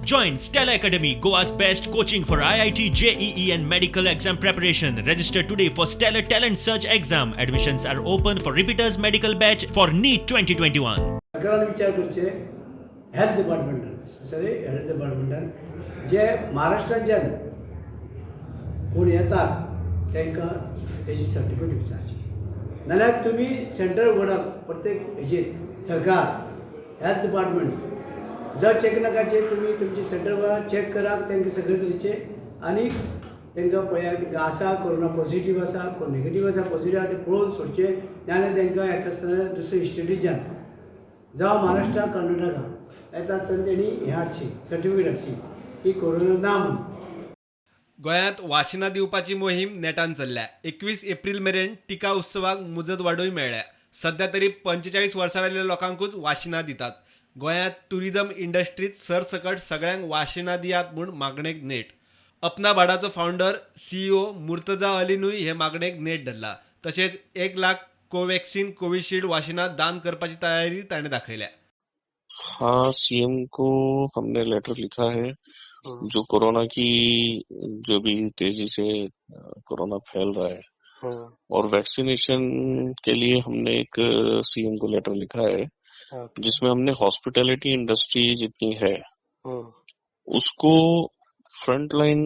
Join Stellar Academy, Goa's best coaching for IIT, JEE and medical exam preparation. Register today for Stellar Talent Search exam. Admissions are open for repeaters medical batch for NEET 2021. सरकारान विचार करचे, health डिपार्टमेंटान, specially health डिपार्टमेंटान, जे महाराष्ट्रांच्यान कोण येतात तांकां तेजी certificate विचारची. नाल्यार तुमी centre उगडात प्रत्येक हेजेर. सरकार, हेल्थ डिपार्टमेंट जर चॅक नाकाचे, तुमी तुमचे सेंटर उगडात, चॅक करात तांकां सगळे तरेचे आनी तांकां पळयात, तांकां आसा कोरोना पॉझिटीव आसा, कोण नेगेटीव आसा, पॉझिटीव आसा ते पळोवन सोडचे. नाल्यार तांकां येता आसतना दुसरे स्टेटीच्यान जावं महाराष्ट्रा, कर्नाटका येता आसतना तेणी हें हाडची, सर्टिफिकेट हाडची की कोरोना ना म्हणून. गोंयांत वाशिनां दिवपाची मोहीम नेटान चल्ल्या. 21 एप्रील मेरेन टिका उत्सवाक मुजत वाडूय मेळ्ळ्या. सध्या तरी 45 वर्सां वेल्या लोकांकूच वाशिनां दितात. गोंयांत टुरिझम इंडस्ट्रीत सरसकट सगळ्यांक वाशिनां दियात म्हूण मागणेक नेट. अपना भाडाचो फावंडर सीईओ मुर्तजा अलीनूय हे मागणेक नेट धरला. तशेंच 1 लाख कोवॅक्सिन, कोविशिल्ड वाशिनां दान करपाची तयारी ताणें दाखयल्या. हाँ, सीएम को हमने लेटर लिखा है. जो कोरोना की जो भी तेजी से कोरोना फैल रहा है और वैक्सीनेशन के लिए हमने एक सीएम को लेटर लिखा है, जिसमें हमने हॉस्पिटैलिटी इंडस्ट्री जितनी है, उसको फ्रंट लाइन,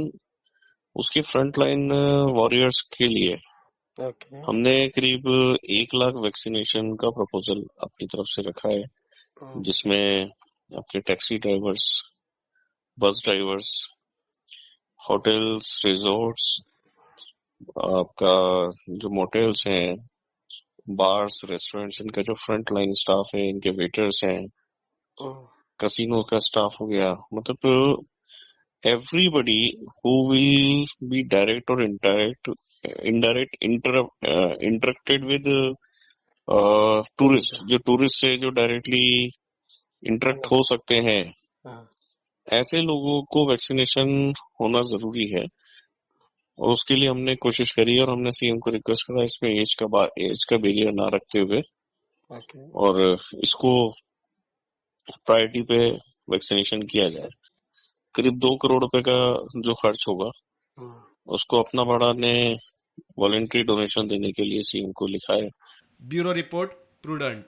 उसकी फ्रंट लाइन वॉरियर्स के लिए हमने करीब 1 लाख वैक्सीनेशन का प्रपोजल अपनी तरफ से रखा है, जिसमें आपके taxi drivers, bus drivers, hotels, resorts, आपका जो मोटेल्स हैं, बार्स, रेस्टोरेंट्स, इनका जो फ्रंट लाइन स्टाफ है, इनके वेटर्स हैं, कसिनो का स्टाफ हो गया, मतलब everybody who will be direct or indirect interacted with tourist, जो टूरिस्ट से जो डायरेक्टली इंटरेक्ट हो सकते हैं, ऐसे लोगों को वैक्सीनेशन होना जरूरी है और उसके लिए हमने कोशिश करी और हमने सीएम को रिक्वेस्ट करा, इसमें एज का बैरियर ना रखते हुए और इसको प्रायोरिटी पे वैक्सीनेशन किया जाए. करीब 2 करोड़ रुपए का जो खर्च होगा, उसको अपना भाड़ा ने वॉलेंट्री डोनेशन देने के लिए सीएम को लिखा है. Bureau report, prudent.